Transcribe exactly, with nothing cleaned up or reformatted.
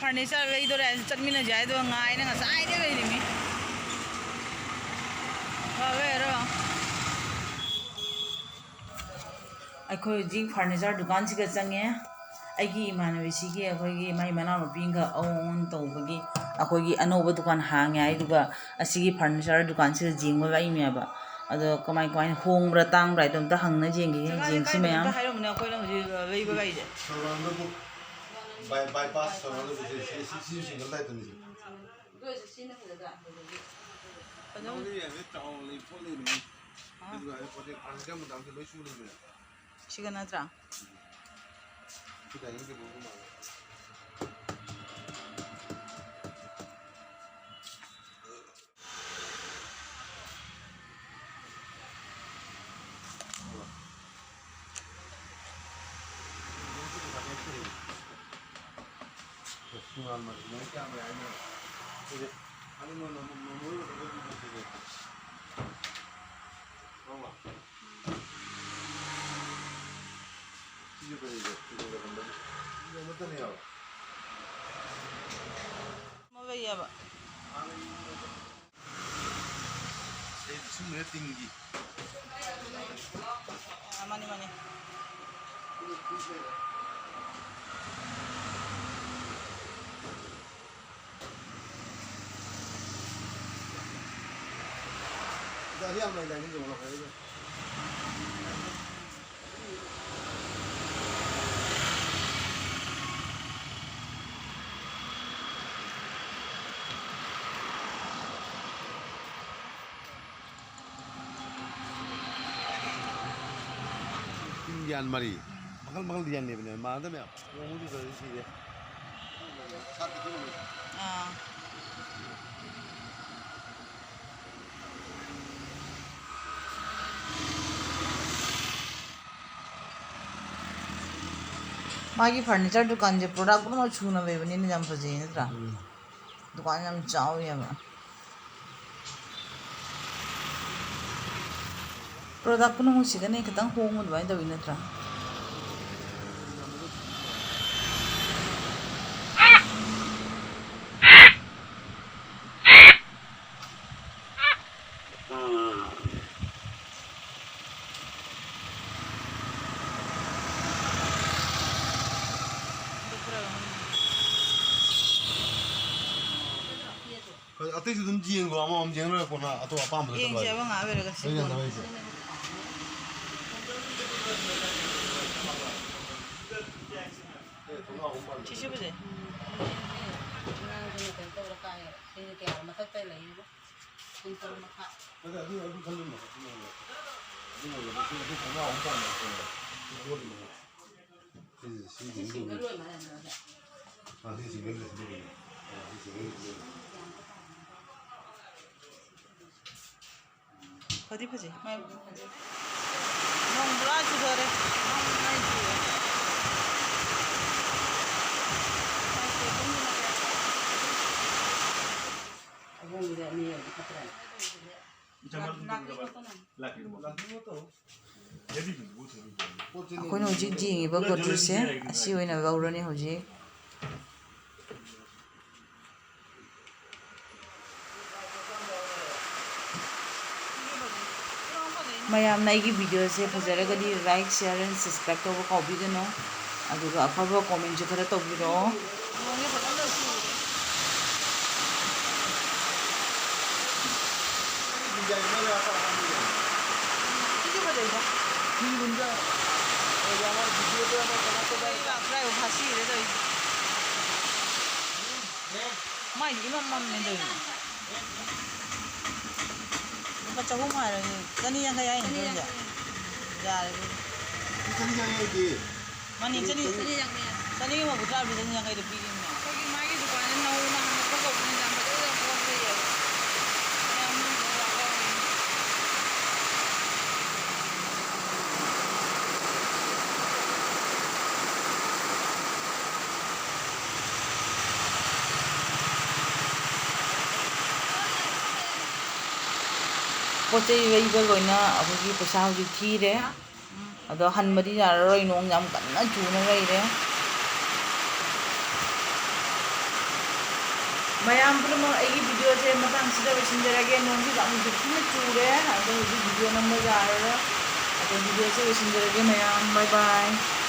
Furniture ꯂꯩꯗꯣꯔꯦ ꯍꯥꯏꯅ ꯆꯠꯃꯤꯟꯅꯁꯦ ꯍꯥꯏꯗꯨꯒ ꯉꯥꯏꯅ ꯉꯁꯥꯏꯗꯩ ꯂꯩꯔꯤꯃꯤ꯫ ꯐꯕ ꯌꯥꯔꯣ꯫ ꯑꯩꯈꯣꯏ ꯍꯧꯖꯤꯛ furniture ꯗꯨꯀꯥꯟꯁꯤꯒ ꯆꯪꯉꯦ꯫ ꯑꯩꯒꯤ ꯏꯃꯥꯟꯅꯕꯤꯁꯤꯒꯤ ꯑꯩꯈꯣꯏꯒꯤ ꯃꯥꯏ ꯃꯅꯥꯎꯅꯨꯄꯤ ꯑꯃꯒ ꯑꯑꯣꯟ ꯑꯣꯟ ꯇꯧꯕꯒꯤ ꯑꯩꯈꯣꯏꯒꯤ ꯑꯅꯧꯕ ꯗꯨꯀꯥꯟ ꯍꯥꯡꯉꯦ ꯍꯥꯏꯗꯨꯒ ꯑꯁꯤꯒꯤ furniture ꯗꯨꯀꯥꯟꯁꯤꯗ ꯌꯦꯡꯕ ꯂꯥꯛꯏꯅꯦꯕ꯫ ꯑꯗꯣ ꯀꯃꯥꯏ ꯀꯃꯥꯏꯅ ꯍꯣꯡꯕ꯭ꯔꯥ ꯇꯥꯡꯕ꯭ꯔꯥ ꯍꯥꯏꯗꯣ ꯑꯝꯇ ꯍꯪꯅ ꯌꯦꯡꯒꯦ, ꯌꯦꯡꯁꯤ ꯃꯌꯥꯝ꯫ ꯍꯥꯏꯔꯝꯕꯅꯦ ꯑꯩꯈꯣꯏꯅ ꯍꯧꯖꯤꯛ ꯂꯩꯕꯒꯥꯏꯁꯦ꯫ ꯁꯣꯔꯣꯟꯗꯕꯨ ꯕꯥꯏ-, ꯕꯥꯏꯄꯥꯁ ꯁꯣꯔꯣꯟꯗꯕꯨ ꯁꯤ, ꯁꯤ, ꯁꯤ, ꯁꯤ ꯁꯤꯡꯒꯜ ꯇꯥꯏꯞꯇꯅꯤ ꯁꯤ꯫ ꯑꯗꯨꯝ ꯅꯪꯗꯤ ꯌꯥꯔꯦ, ꯆꯥꯎꯅ ꯂꯩ, ꯄꯣꯠ ꯂꯩꯕꯅꯤ꯫ ꯑꯥ꯫ ꯑꯗꯨꯒ ꯄꯣꯠ ꯆꯩ furniture ꯃꯇꯥꯡꯗ ꯂꯣꯏ ꯁꯨ ꯂꯩꯕꯅꯦ꯫ ꯁꯤꯒ ꯅꯠꯇ꯭ꯔꯥ? ꯁꯤ dining tableꯒꯨꯝꯕ꯫ ꯁꯤꯁꯨ ꯀꯔꯤꯒꯤ? ꯁꯤꯁꯨ ꯀꯔꯝꯕꯒꯤ? ꯁꯤꯁꯨ ꯑꯃꯠꯇꯅꯦ ꯌꯥꯎꯔꯦ꯫ ꯑꯃ ꯂꯩꯌꯦꯕ꯫ ꯑꯩ ꯁꯨꯝꯕꯅ ꯇꯤꯟꯒꯤ꯫ ꯑ, ꯃꯥꯅꯤ, ꯃꯥꯅꯤ꯫ ꯑꯗꯣ ꯑꯍꯤꯌꯥꯡ ꯃꯩ ꯂꯥꯏꯅꯤꯡ ꯌꯦꯡꯉꯣ, ꯐꯔꯦ꯫ ꯇꯤꯟ ꯒ꯭ꯌꯥꯟ ꯃꯔꯤ꯫ ꯃꯈꯜ ꯃꯈꯜ ꯗꯤꯖꯥꯏꯟ ꯂꯩꯕꯅꯦ, ꯃꯥꯟꯅꯗꯕ ꯃꯌꯥꯝ꯫ ꯂꯨꯍꯣꯡꯕꯒꯤ ꯐꯖꯕꯁꯤ ꯁꯤꯁꯦ꯫ ꯑꯥ꯫ ꯃꯥꯒꯤ furniture ꯗꯨꯀꯥꯟꯁꯦ product ꯄꯨꯝꯅꯃꯛ ꯁꯨꯅ ꯂꯩꯕꯅꯤꯅ ꯌꯥꯝ ꯐꯖꯩ ꯅꯠꯇ꯭ꯔꯥ? ꯎꯝ꯫ ꯗꯨꯀꯥꯟ ꯌꯥꯝ ꯆꯥꯎꯋꯦꯕ꯫ Product ꯄꯨꯝꯅꯃꯛ ꯁꯤꯗꯅ ꯈꯤꯇꯪ ꯍꯣꯡꯕ ꯑꯗꯨꯃꯥꯏꯅ ꯇꯧꯋꯤ ꯅꯠꯇ꯭ꯔꯥ? ꯑꯇꯩꯁꯨ ꯑꯗꯨꯝ ꯌꯦꯡꯈꯣ, ꯑꯃꯃꯝ ꯌꯦꯡ ꯂꯣꯏꯔ ꯀꯣꯟꯅ ꯑꯇꯣꯞ ꯑꯄꯥꯝꯕꯗꯣ ꯌꯦꯡꯁꯦ, ꯆꯠꯂꯣ ꯍꯥꯏꯌꯣ꯫ ꯑꯃ ꯉꯥꯏꯍꯥꯛ ꯂꯩꯔꯒ ꯁꯤ ꯑꯩ ꯀꯣꯟꯅ꯫ ꯌꯥꯅꯕ ꯍꯥꯏꯁꯦ꯫ ꯁꯤꯁꯨ ꯐꯖꯩ꯫ ꯑꯉꯥꯡꯗꯨꯅ ꯀꯩꯅꯣ ꯇꯧꯔ ꯀꯥꯏꯌꯦꯕ꯫ ꯁꯤꯁꯦ ꯀꯌꯥ ꯃꯊꯛꯇ ꯂꯩꯌꯦꯕ? ꯄꯨꯡ ꯇꯔꯨꯛ ꯃꯈꯥꯏ꯫ ꯑꯗ ꯑꯗꯨ, ꯑꯗꯨ ꯈꯜꯂꯨꯅꯨ꯫ ꯑꯗꯨ ꯉꯝꯃꯣꯏ꯫ ꯑꯗꯨ ꯉꯝꯃꯣꯏ꯫ ꯁꯤ, ꯁꯤ ꯈꯣꯡꯒ꯭ꯔꯥꯎ ꯑꯃ ꯄꯥꯝꯃꯦ꯫ ꯁꯤ ꯂꯣꯜꯂꯤꯅꯦ꯫ ꯁꯤꯁꯦ, ꯁꯤ ꯁꯤ ꯁꯤꯡꯒꯜ ꯑꯣꯏꯅ ꯍꯥꯏꯔꯝꯃꯒ꯫ ꯑꯥ, ꯁꯤ ꯁꯤꯡꯒꯜ ꯂꯦꯁ ꯂꯣꯜꯂꯤꯅꯦ꯫ ꯑꯥ, ꯁꯤ ꯁꯤꯡꯒꯜ ꯂꯦꯁ ꯂꯣꯜꯂꯤꯅꯦ꯫ ꯐꯗꯤ ꯐꯖꯩ꯫ ꯃꯥꯏ ꯅꯣꯡ ꯄꯨꯔꯥ ꯆꯨꯗꯔꯦ꯫ ꯃꯥꯏ ꯆꯨꯔꯦ꯫ ꯑꯍꯣꯡꯕꯗ ꯑꯅꯤ ꯑꯣꯏꯔꯗꯤ ꯐꯠꯇ꯭ꯔꯥ? ꯑꯩꯈꯣꯏꯅ ꯍꯧꯖꯤꯛ ꯌꯦꯡꯉꯤꯕ ꯒꯣꯗ꯭ꯔꯦꯖꯁꯦ ꯑꯁꯤ ꯑꯣꯏꯅ ꯂꯧꯔꯅꯤ ꯍꯧꯖꯤꯛ꯫ ꯃꯌꯥꯝꯅ ꯑꯩꯒꯤ videoꯁꯦ ꯐꯖꯔꯒꯗꯤ like, share and subscribe ꯇꯧꯕ ꯀꯥꯎꯕꯤꯒꯅꯨ꯫ ꯑꯗꯨꯒ ꯑꯐꯕ commentꯁꯨ ꯈꯔ ꯇꯧꯕꯤꯔꯛꯑꯣ꯫ ꯃꯥꯏꯗꯤ ꯏꯃꯝ ꯃꯝꯃꯦ ꯇꯧꯔꯤꯁꯦ꯫ ꯂꯨꯄꯥ ꯆꯍꯨꯝ ꯍꯥꯏꯔꯒꯦ, ꯆꯅꯤ ꯌꯥꯡꯈꯩ ꯍꯥꯏꯅꯤ ꯇꯧꯔꯤꯁꯦ꯫ ꯌꯥꯔꯦ ꯑꯗꯨꯗꯤ꯫ ꯆꯅꯤ ꯌꯥꯡꯈꯩ ꯍꯥꯏꯗꯤ꯫ ꯃꯥꯅꯤ, ꯆꯅꯤ, ꯆꯅꯤ ꯌꯥꯡꯈꯩ꯫ ꯆꯅꯤ ꯍꯨꯝꯐꯨꯇꯔꯥ ꯄꯤ, ꯆꯅꯤ ꯌꯥꯡꯈꯩꯗ ꯄꯤꯔꯤꯕꯅꯦ꯫ ꯑꯩꯈꯣꯏꯒꯤ ꯃꯥꯒꯤ ꯗꯨꯀꯥꯟꯁꯦ ꯅꯧꯅ ꯍꯥꯡꯗꯣꯛꯄ ꯍꯧꯕꯅꯤꯅ ꯌꯥꯝ ꯐꯖ ꯐꯖꯕ ꯄꯣꯠ ꯂꯩꯌꯦꯕ꯫ ꯃꯌꯥꯝ ꯃꯅꯨꯡꯗ ꯂꯥꯛꯑꯣ꯫ ꯄꯣꯠ ꯆꯩ ꯂꯩꯕ ꯂꯣꯏꯅ ꯑꯩꯈꯣꯏꯒꯤ ꯄꯩꯁꯥ ꯍꯧꯖꯤꯛ ꯊꯤꯔꯦ꯫ ꯑꯗꯣ ꯍꯟꯕꯗꯤ ꯌꯥꯔꯔꯣꯏ, ꯅꯣꯡ ꯌꯥꯝ ꯀꯟꯅ ꯆꯨꯅ ꯂꯩꯔꯦ꯫ ꯃꯌꯥꯝ ꯄꯨꯝꯅꯃꯛ, ꯑꯩꯒꯤ videoꯁꯦ ꯃꯇꯥꯡꯁꯤꯗ ꯂꯣꯏꯁꯤꯟꯖꯔꯒꯦ꯫ ꯅꯣꯡꯁꯤ ꯌꯥꯝ ꯀꯟꯅ ꯆꯨꯔꯦ, ꯑꯗꯣ ꯍꯧꯖꯤꯛ video ꯅꯝꯕ ꯌꯥꯔꯔꯣꯏ꯫ ꯑꯗꯣ videoꯁꯦ ꯂꯣꯏꯁꯤꯟꯖꯔꯒꯦ ꯃꯌꯥꯝ, bye bye꯫